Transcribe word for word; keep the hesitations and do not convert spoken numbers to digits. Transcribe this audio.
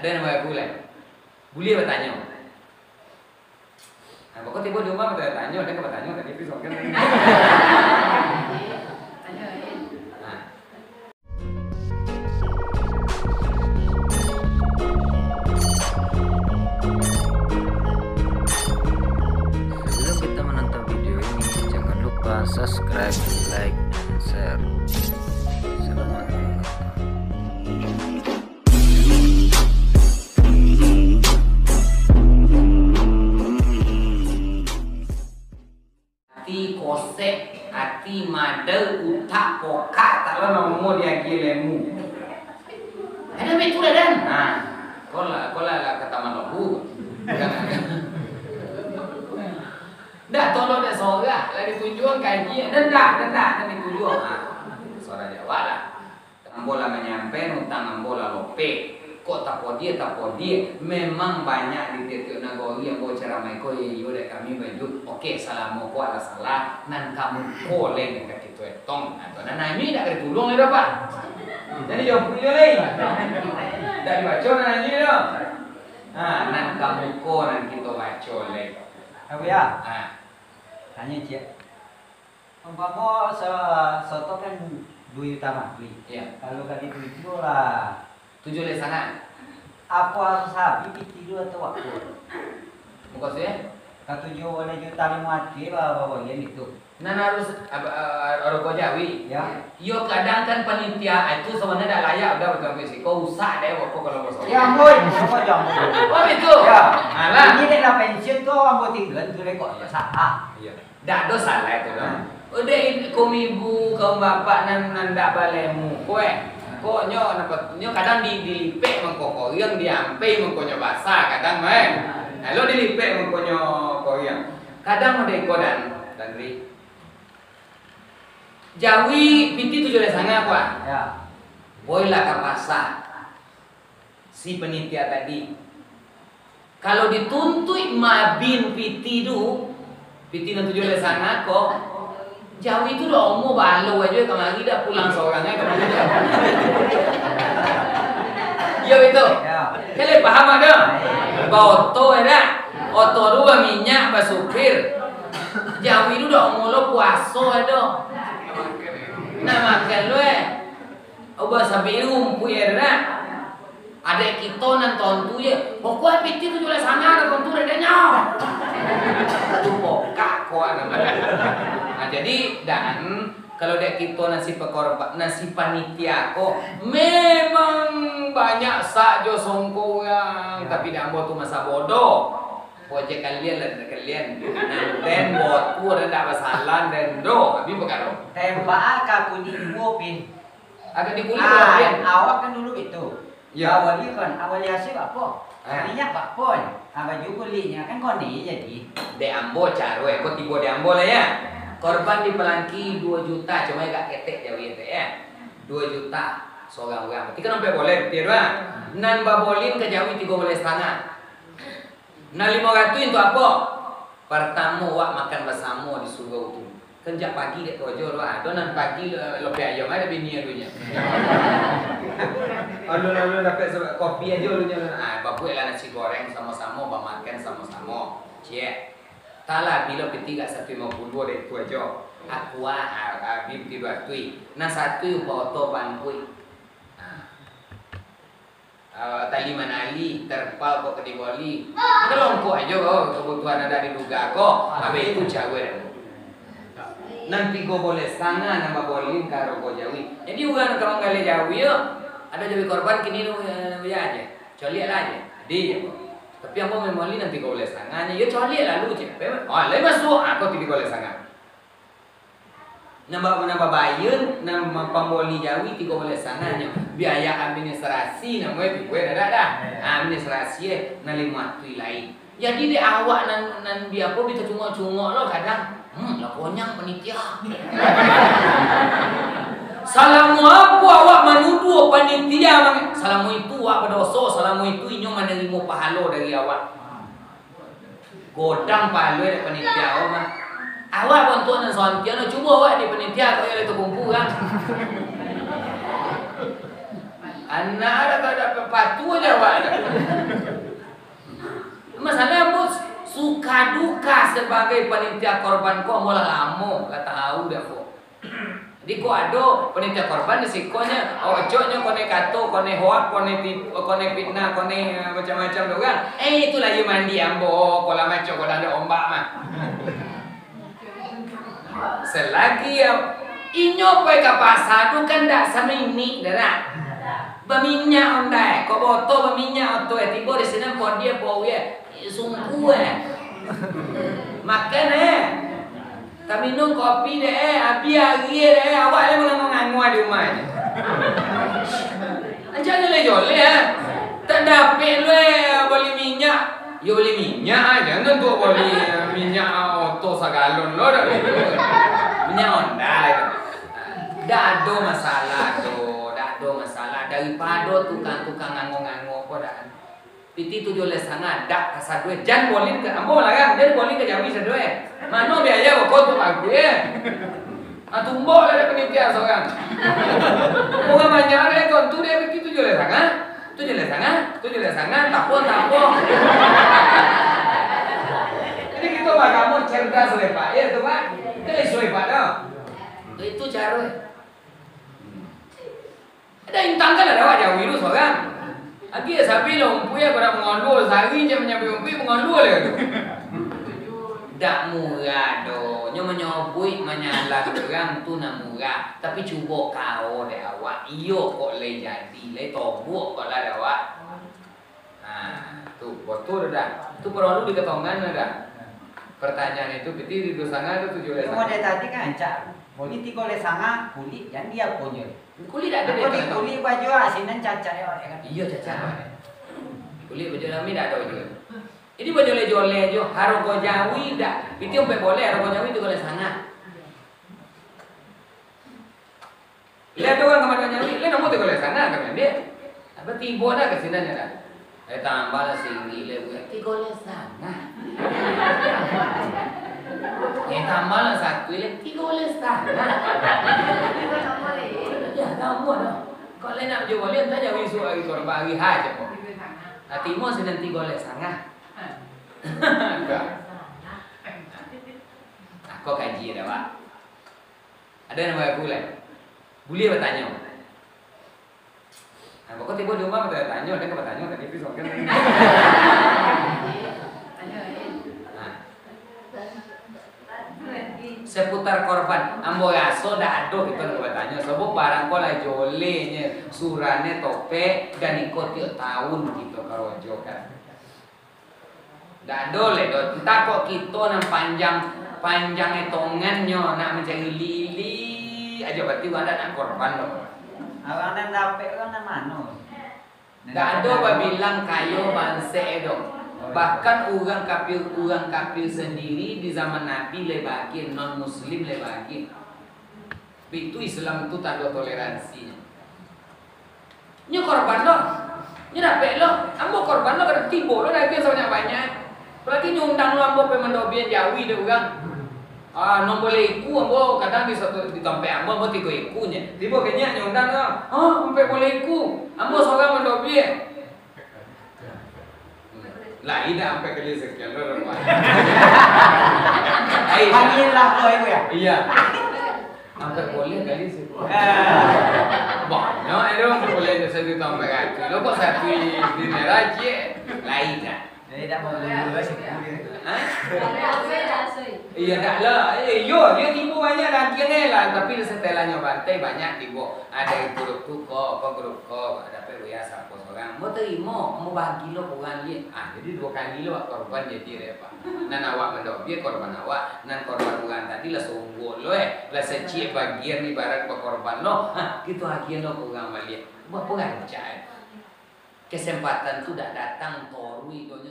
Ado nan baku lai. Buliah batanyo. Nah, pokok tibo di rumah batanyo, ado ka batanyo tadi, tapi soalnyo. Nah. Sebelum kita menonton video ini, jangan lupa subscribe, like, and share. Selamat menonton. Ati kosek, ati madai, utak pokak, tak lo namo diagiah lemu. Ada betul, Dan? Nah, kau lah, kau lah, lah kata manobu. Dah tolong dah sorak, lah ditunjuang kaji, dah, dah, dah, dah, dah ditunjuang. Nah, sorak Jawa lah. Ambo lah manyampai, utang ambo lah lopek. Kok tapodiah, tapodiah. Memang banyak di tiok-tiok nagori ambo caramai ko, iyo, iyo dek kami banjua. Oke, salamo ko alah salah, nan ka muko lai nan ka kito etong. Nah, tu nan nami dak ka ditulung lai doh, Pak. Jadi, jawab pulo lai. Dak dibaco nan nami doh. Ha, nan ka muko nan kito baco lai. Abu ya? Ha. Tanyo ciek. Umpamo sa-, soto kan duo juta mah, bali. Iya. Kalau kali tujuah lah. Tujuah lai sanga. Apo harus abih pitih tu atau apo? Mukasuiknyo? Katujuah baleh juta limo ratuih ba-, ba-, bagian itu. Nan harus, ab-, a-, a-, arogo jawi. Ya. Yo, kadang kan panitia itu sabananyo dak layak, udah, betul, betul, siko usak deh, apo kalau bosok. Ya ampun, apo yo ampun. Oh, itu? Ya. Alah. Ini dek lah pensiun tu, ambo tinggalan tu dek kok. Iya. Salah. Iya. Dak ado salah tu doh. Udah, kaum ibu, kaum bapak nan, nan dak balemu ko, eh. Kok nyo, napa, nyo kadang di, dilipek mangko koriang, diampei mangko nyo basah kadang mah, eh. Lalu dilipek mangko nyo koriang. Kadang model ko, Dan, Dan Ri. Jawi pitih tujuah lai sanga ko, ah. Ya. Poilah ka pasar. Si panitia tadi. Kalau dituntuik maabih pitih tu, pitih nan tujuah lai sanga ko, jawi tu dak omo balo ajo kamari, dak pulang sorang ai kamari. Iyo, betul? Ya. Kalian paham dak? Baoto dak? Oto tu baminyak, basupir. Jawi tu dak omo lo puaso ado. Nak makan lo, eh. Ubah sampai rumpuik ya, dak? Adek kito nan tontu je. Pokok pitih tujuah lai sanga dah tontu dek nyo. Tu pokak ko anak. Nah, jadi, Dan, kalau dek kito nan si pekorban, nan si panitia ko, memang banyak sak jo songko urang, ya, tapi dek ambo tu masa bodoh. Pojek kalian lah, kalian. Nan den botu ado dak basalah den doh, habis pakaro. Tembak ka kulik duo pin. Agak dikulik. Ah, awak kan dulu itu. Ya. Awak ni kan, awak ni hasil apo? Ah. Minyak apo ni? Ah, baju kuliknyo kan koni jadi. Dek ambo caro, eh, ko tibo dek ambo lah, ya. Korban dipalangki duo juta, cuma agak ketek jawi tu, ya. Duo juta sorang urang. Berarti kan ampek boleh, betul, ah? Nan babolin ka jawi tigo baleh satangah. Nan limo ratuih tu apo? Partamo, wak makan basamo di surau tu. Kan jak pagi dek karajo tu, ah. Tu nan pagi, eh, lopek ayam ai bini alunyo. Alun-alun dapek sa-, kopi ajo alunyo. Ah, babueklah nasi goreng samo-samo, bamakan samo-samo. Ciek. Talah bilo pitih gak satu limo puluah dek tu ajo. Aqua, ah, ah, bi pitih duo ratuih. Nan satu baoto bangkuik. Ah. Ah, tali manali, terpal kok ka diboli. Mako longkok ajo ko, kabutuhan anak diduga ko. Habis tu cawek. Nan tigo baleh satangah nan babolin ka arogo jawi. Jadi urang nan ka manggaleh jawi yo, ado jawi korban kini tu, eh, yo ajo. Coliak lah ajo. Jadi, tapi ambo mamoli nan tigo baleh satangahnyo, yo coliak lalu, cek. Oh, lai masuak, ah, ko tigo baleh satangah. Nan ba-, nan babayia, nan ma-, pamboli jawi tigo baleh satangahnyo. Biaya administrasi namonyo tigo dak ado dah. Administrasi, eh, nan limo ratuih lai. Jadi dek awak nan, nan bi apo, bi tacungok-cungok lo kadang, hmm, lah konyang panitia. Salamo apo awak manuduah panitia, mang-, salamo itu awak badoso, salamo itu inyo manarimo pahalo dari awak. Godang pahalo dek panitia awak mah. Awak bantuak nan santiang, cubo awak di panitia, kok iyo lah takumpua kan. Anak dah tak ada patu aja awak dah. Masalah ambo suka duka sabagai panitia korban ko, ambo lah lamo, lah tahu dah ko. Jadi ko ado panitia korban di sikonyo, ocoknyo konek kato, konek hoak, konek tip-, konek fitnah, konek, eh, macam-macam tu kan. Eh, itulah iyo mandi ambo, kolam macam kolam ada ombak mah. Selagi ya, inyo pai ka pasa tu kan dak saminik dah nak. Baminyak ondai, kok botol baminyak oto eh, tibo di sinan podi eh, pawai eh, sungku eh. Makan eh. Taminum kopi dek eh, abih ari dek eh, awak lai mangango-ngango di rumah je. Ancak joleh-joleh eh. Tak dapek lu eh bali minyak. Yo bali minyak ah, jangan tu bali minyak oto sagalon lo dak itu. Minyak Honda itu. Dak ado masalah tu, dak ado masalah daripado tukang-tukang ngango-ngango ko dak. Pitih tujuah baleh sangah, dak kasadoi. Jan bolin ka ambo larang, jan bolin ka jawi sadoi. Mano biaya bako tu bagus eh. Ah, tumbok lah dek panitia sorang. Urang banyak dek kon tu dek pitih tujuah baleh sangah. Tujuah baleh sangah, tujuah baleh sangah, tapo, tapo. Jadi kito mah kamu cerdas lepak, ya tu, Pak? Kito isu lepak dah. Itu caro. Ada intang kan ada awak jawi tu sorang. Agi sabi lah umpui, aku dah mangondua, sehari je manyampai umpui, mangondua lah tu. Dak murah doh. Nyo manyobuik, manyalah urang tu nan murah. Tapi cubo kawa dek awak. Iyo kok lai jadi, lai tobuak kok lah dek awak. Ha, tu, botul dah. Tu paralu dikatongan dah. Pertanyaan itu, pitih tujuah baleh sangah tu tujuah baleh sangah. Model tadi kan rancak. Ini tigo baleh sangah, kulik, jadi apo nyo? Kulik dak ado. Apo di kulik baju ah, sinan cacat yo, ya kan? Iyo, cacat. Kulik baju rami dak ado juo. Jadi bajoleh-joleh jo, harago jawi dak. Pitih ampek baleh, harago jawi tigo baleh sangah. Lai ado urang ka mano jawi, lai namo tigo baleh sangah kami ambiak. Apa tibo dah ka sinan nyo dah. Eh, tambah lah singgi lai buliah, tigo baleh sangah. Eh, tambah lah satu lai, tigo baleh sangah. Ya, tambah dah. Kok lai nak juo bali, antah jawi isuak hari korban hari ha cako. Nah, timo sinan tigo baleh sangah. Dah. Ako kaji dah, Pak. Ado nan baragu lai? Buliah batanyo. Nah, pokok tibo di rumah batanyo-tanyo, ado nan batanyo tadi tu, soalnyo. Nah. Seputar korban, ambo raso dak ado kito nan batanyo, sabab barang ko lah jolehnyo, surannyo topek, dan iko tiok taun kito karojokan. Dak ado lai doh. Entah kok kito nan panjang, panjang etongannyo nak mancari lili-lili ajo, berarti urang dak nak korban doh. Urang nan dapek, urang nan mano? Dak ado babilang kayo bansaik doh. Bahkan urang kafir, urang kafir sandiri di zaman Nabi lai bagian, non muslim lai bagian. Itu Islam tu tando toleransinyo. Nyo korban lo, nyo dapek lo, ambo korban lo, kada tibo lo dagiang sabanyak-banyak. Apolai nyo undang lo ambo pai mandobian jawi dek urang. Ah, nan baleh iku ambo kadang di satu, di tampek ambo, ambo tigo iku nyo. Tibo ka nyo, nyo undang lo, "Hah, ampek baleh iku? Ambo sorang mandobian." Lai dak ampek kali sakian lo, Pak. Ai, panggil lah lo itu ya? Iya. Ampek baleh kali sakian. Ah. Banyak itu ampek baleh itu satu tambah ratus. Lo kok satu di merah je? Lai dak. Jadi dak mau dulu lah siku dia. Hah? Iya dak lah. Eh, iyo, iyo tibo banyak dagiang eh lah. Tapi setelanyo bantai banyak tibo. Ado grup tu ko, ko grup ko, dapek biasa. Sorang, ambo tarimo, ambo bagi lo ka urang liak. Ah, jadi duo kali lo awak korban jadi dek, Pak. Nan awak mandobian korban awak, nan korban urang tadi lah saungguak lo, eh, lah saciek bagian ibarat bakorban lo. Ha, kito agiah lo ka urang baliak. Baa rancak, eh. Kesempatan tu dak datang toruih donyo.